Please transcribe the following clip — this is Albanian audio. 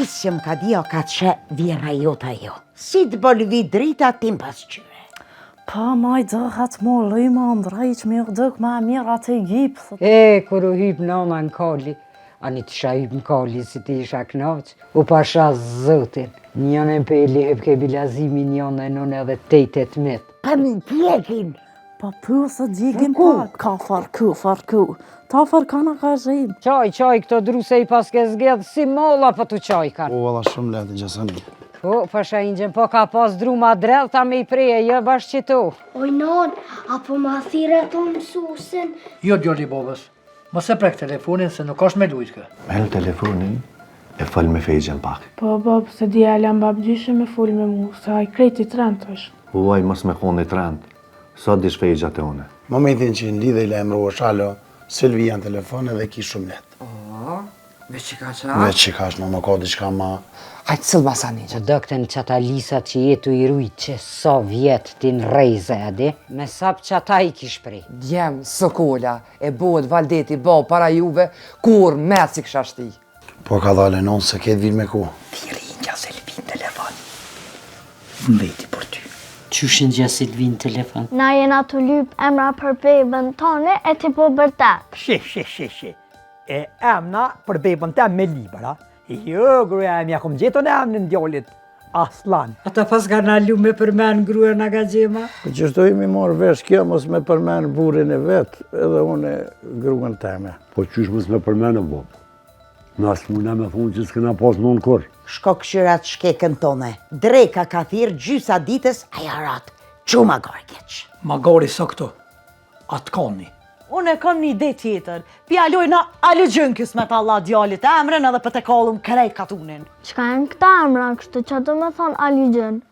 Hiç që më ka dio ka që vjera jota jo. Si të bolvi drita ti më pas qyre. Po, maj dëhat mo lëjma ndrejq me u dëk ma mirë atë i gipë. E, kur u hyp nona në kali, ani të isha hyp në kali si të isha knaq, u pasha zotin. Njënën peli hyp ke Bilazimi, njënën unë edhe tejt e të mit. Pa më djegin. Po pysë djegin pak, ka farku, farku. Ta farkana ka zhim. Qaj, qaj, këto dru se i paske zgedh, si molla po t'u qaj kanë. Po, valla shumë lehtë gjasani. Po, pasha ingjën, po ka pas dru ma dredh, ta me i preje, jo bash qitu. Oj non, a po ma thirre to mësusin? Jo djali i babës, mos e prek telefonin se nuk është me lujt kë. Merr telefonin e fol me Fexhën pak. Po bab, se dje e lam babgjyshin me fol me mu, se ai krejt i trent është. Uaj mos me kon i trent, sa dish Fexha te une. Momentin që në lidhe i lajmërohesh alo Selvia në telefon edhe ki shumë lehtë. Oh, veç që ka qa? Veç që ka është, nuk ka diçka ma... Hajtë sëll masani që. Dëkten që ata lisat që jetu i rujt që sa vjet ti në rejze, a di? Me sap që ata i kish prej. Djem, Sokola, e bëhet Valdeti, bo, para juve, kur me si kësha shti. Po ka dalë non se ketë vin me ku. Thirri India Selvin telefon. Mbeti për ty. Qysh India Selvin telefon? Na jena të lyp emra për bebën tone e ti po bërtet. Shi, shi, shi, shi. E emna për bebën tem me libër, a? Jo, gruja e mja, kom gjetën e emnin djallit. Aslan. Ata pas ka nalu me përmen gruën a gjema? Po që shto imi morë vesh kjo, mos me përmen burrin e vet, edhe unë gruën teme. Po qysh mos me përmen e bobë? Na s'muna me thonë që s'kena pas nonë kurr. Shko këshyrat shkekën tone. Dreka ka thirë gjysa ditës, a jarat. Qu magari keq. Magari së këto, atë kani. Unë e kam një ide tjetër. Pja lojna Aligjën kës me talla djalit emrin edhe për të kallëm krejt katunin. Çka janë këta emra kështu, që do me thonë Aligjën?